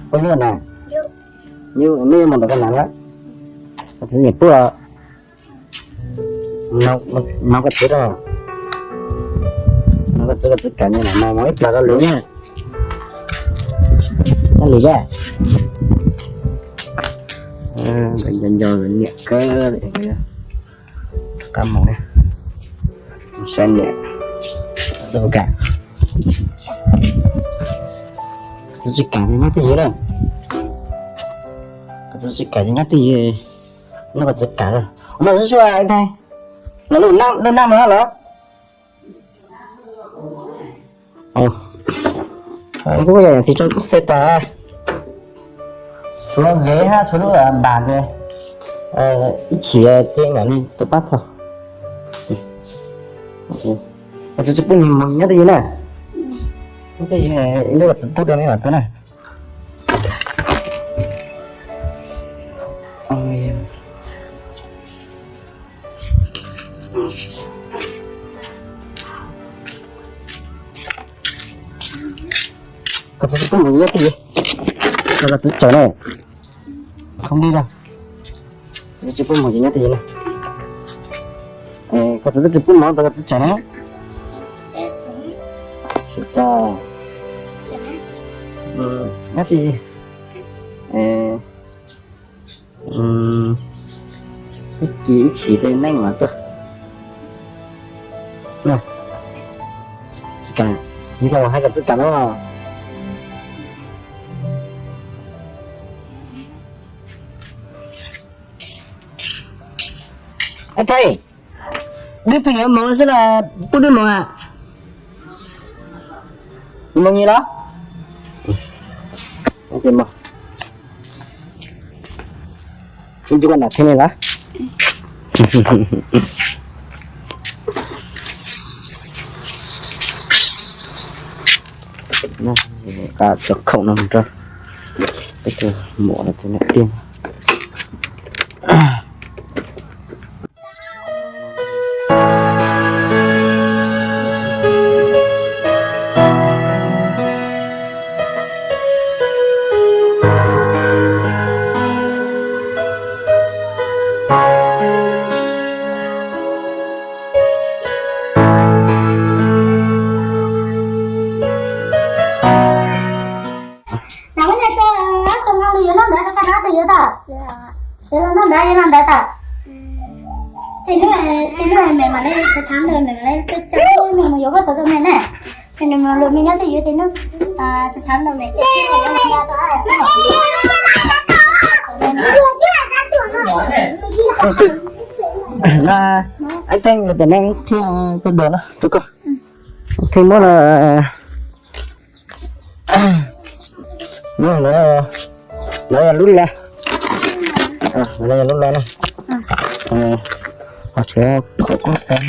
Pub nyuj na. Nyuj, nej yuav mus ntawm koj nam lawm. Koj txiv nyiam pub los. Nov koj txiv rau. Nov koj txiv, koj txiv kam nyiam no mus ib plag rau lwm na. Koj lwm a. Nco nco niam kawg. Rov qab mus na. Saib niam. Txiv puas kam? Txiv tsis kam ces nyob twj ywm na. Koj txiv tsis kam ces nyob twj ywm. Nyob koj txiv kam lawm. Ua no xwb tsuas ntag. Los lub naj mus los? Kuj yog tias tso kuj xav tas. Tshuav nqev hab tshuav lub npas ces ib chim ces mam li tuaj pab thaum. Koj txiv tsis pub nws mus nyob twj ywm na. Nyob twj ywm, ib hnub koj txiv pub rau neb mam tuaj na. Koj txiv tsis pub mus nyob twj ywm, koj txiv tsawg ne? Không đi đâu. Koj txiv tsis pub mus ces nyob twj ywm na. Koj txiv twb tsis pub mus, koj txiv tsawg ne? Nyob twj ywm. Ib chim ib chim tej neej mas tuaj. Tsis kam, nws koj hais kom txiv kam no. Ej Theej, wb pheej yuav mus xwb los pub wb mus a? Mus nyias los? Ces mus. Wb mus nram tsev ne los? Cov khoom no rau peb tus muam no tus niam tij. Nws muab nyiaj tso, tso no li yuav noj ntawd, tso no li yuav tag. Yuav los noj ntawd, yuav los ntawd tag. Tej hnub, tej hnub me mam li tshav tshav ntawd nws coj nws mus yuav koj tau rau me na. Ces nws mus luag me nyob twj ywm tej hnub tshav tshav ntawd me coj tib qho yuav noj ntawd. Ib teej los tam neej thiab koj dua na, tus koj. Ib teej muab no. No, no yog lub laj, no yog lub laj na. Ho tshuav qhov kub xeeb.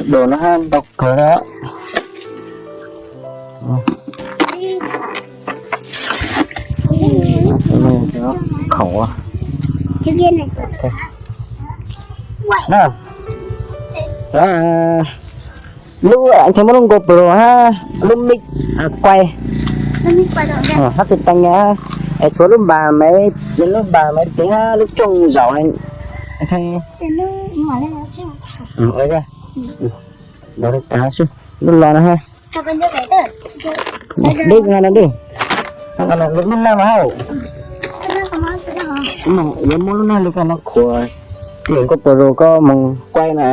Dua no hab ntau kawg na. Khoom na. Lub, tsis muaj lub GoPro hab lub mic kuaj hab tsis teev, es tshuav lub npas me, lub npas me tis hab lub tsooj zaum. Lub los no hab, deb no deb, lub naj no hab. Yuav muab lub naj li koj no khuam, tis GoPro koj moog kuaj na.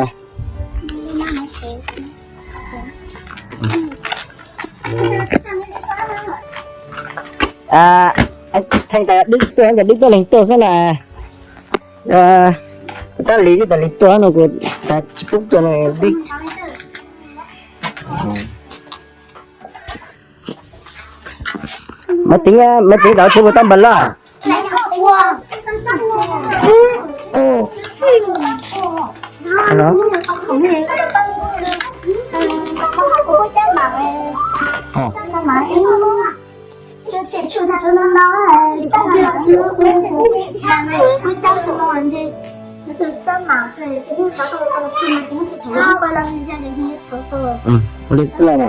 Theej tas dib tuaj, tas dib tuaj leeg tuaj xwb na. Tab lis tib tas lis tuaj no kuv tas tsis pub tuaj dib. Maiv txiv, maiv txiv tau tsis ua tau npawg loj. Ua li txawj na.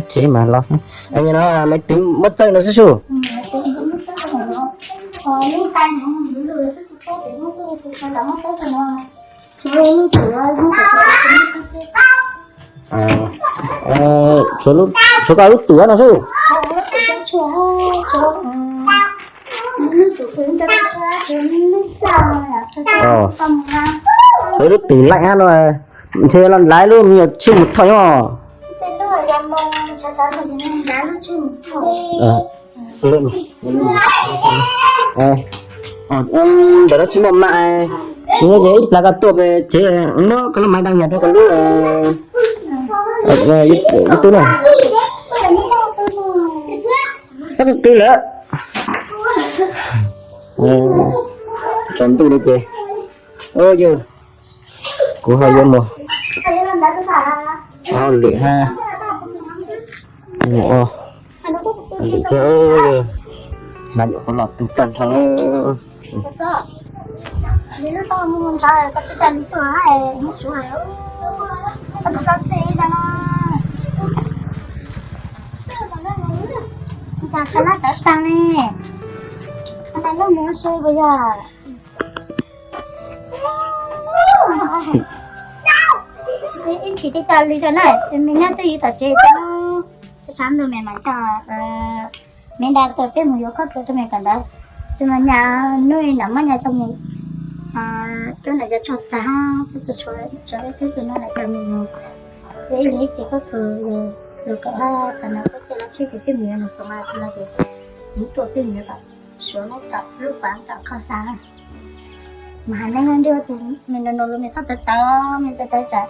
Tsev mas los xwb. Nyob no maiv teev muab txawj no xwb sub. Tshuav koj lub tub no xwb. Tshuav lub tub laij hab no. Ntshe los laiv lub me nyuam tsij mus thauj nyob. Ntawm no tsis muaj mam, nyob ces ib plag koj tuaj pem tsev muab koj lub maiv daj nyag rau koj lub, ib tug na. Koj twb qw lawm. Tsaus ntuj li ces, yog kuv ho yuav mus hauj lwm hab. Mas nyuam qhuav los tu tag nrho. Ib ntsis teb coj li rau na, me nyob twj ywm tom tsev, sab ntuj me mas coj me nra tuaj peb mus yuav khaub dluag rau me kom ntawd. Tsis mas nyas hnub no muab nyas coj mus cuab nram cov tsho tag, twb tsis tshuav ib tug no lawm coj mus. Yog ib leeg ib ce khaub dluag, lus kom tam no koj cia los tsheb ces peb mus yuav nws xoom no ces mus tuaj peb mus yuav kom suav neb tom lub pas tom kho xav. Mas hais neeg nrog tus me no no los me txhob tawv tawv me tawv tawv tsam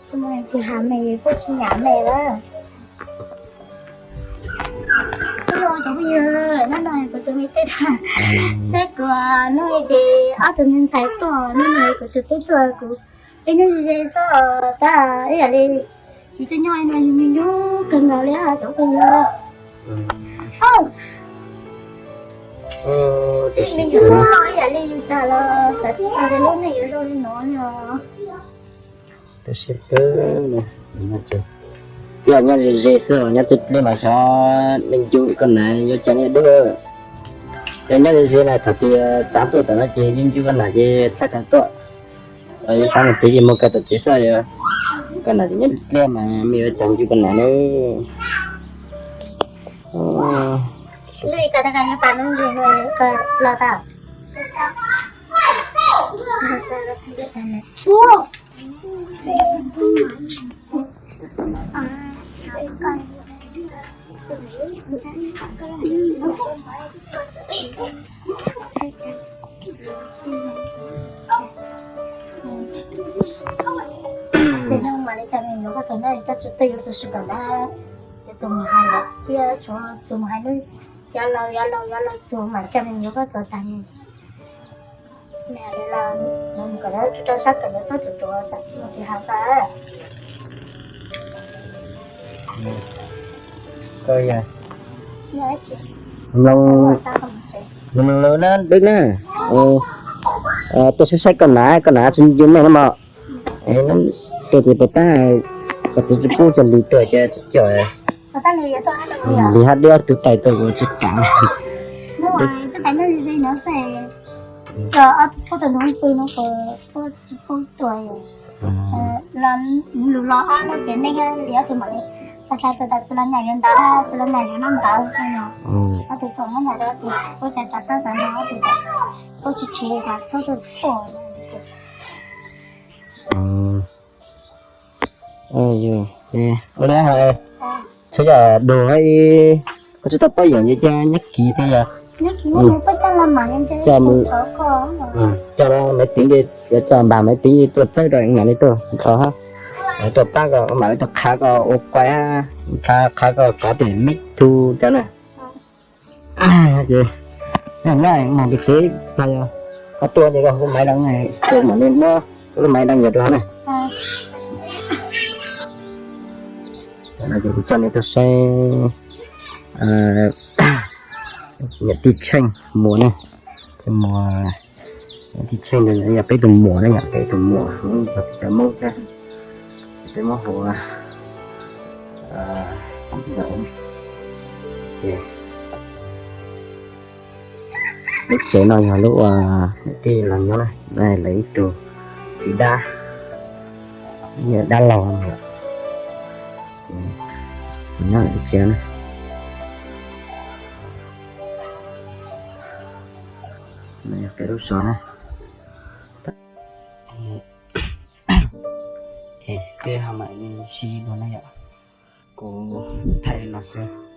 tsis muaj leej twg has me kuj tsis nyam me lawm. Ub, cov phooj ywg, hnub no kuv tus me tub tuaj, saib kuv hnub no ces ob tug me ntxhais tuaj, hnub no kuv tus tub tuaj kuv, peb nyob ze ze xwb tab ib yam li yus twb nyob no yus nyuaj nyuaj kawg nkaus li cov phooj ywg. Ib yam li yus tag los xav tsis txog tias lub neej yuav zoo li no li os. Twb yog nyob ze ze xwb, nyob twb deb mas xyov me ncu koj nam yuav cas niaj dub. Yog nyob ze ze na thaum twg xav tuaj tom no ces ncu ncu koj nam ces txhaj kawg tuaj. Yuav xav mus tsev ces mus kawg tom tsev xwb, koj nam ces nyob deb mas me yuav cas ncu koj nam na. Ces no mam li coj me nyuam koj txog na, coj tsis tau yuav tus sib kom na, yuav txog mus hais lawm, yuav txog mus hais lub, yuav laus yuav laus yuav laus txog mam coj me nyuam koj txog tag. Me los mus kom lawv rau sab kawm lawv txhob ruam ruam tsam tsis muaj tus hais tau. Koj yog mloog, mloog lawv na Dwb na, tuaj saib saib koj nam, koj nam tsis ncu mej na mog. Tuaj ces puas tab, koj txiv tsis pub cov lis tuaj ces tsis coj. Lis hab dib ob tug tais tuaj kuv tsis kam. Lus los ob lub ces nej li ob tug mam li txhais txhais tus tas tsis los nyam yuav ntawd, tsis los nyam yuav noj ntawd. Ob tug tuaj muab nyam rau ob tug, ua cas tas tab tas no ob tug tas, ua tsis tsis tas txhob tuaj tuaj. Ua li, tsuav yog dua, koj tsis tau paub yeem ces cia nyob kiv thiab yog. Coj maiv tiv, yuav coj npam maiv tiv tuaj txawb rau mam li tuaj nrho hab. Tuaj pab koj mam li tuaj qhav koj ua kuaj, qhav koj kov tus mib tug cov na. Ces nyob mus pem tsev plag yog koj tuaj ces koj hu maiv daj, mam li muab koj lub maiv daj nyiam rau hov na. Ces kuv coj nej tuaj saib niam tij Tsheej muam na, niam tij Tsheej yog peb tus muam na, yog peb tus muam, txiv tawv Hmoob thiab, peb Hmoob hu ua. Lub tsev no yog lub niam tij los nyob na, lawv ib tug txiv dab, dab laug, nyob lawv ib tsev na. Yog peb lub zos na. Es peb ho mam li sib ntsib dua na yom. Kuv thaij li no xwb.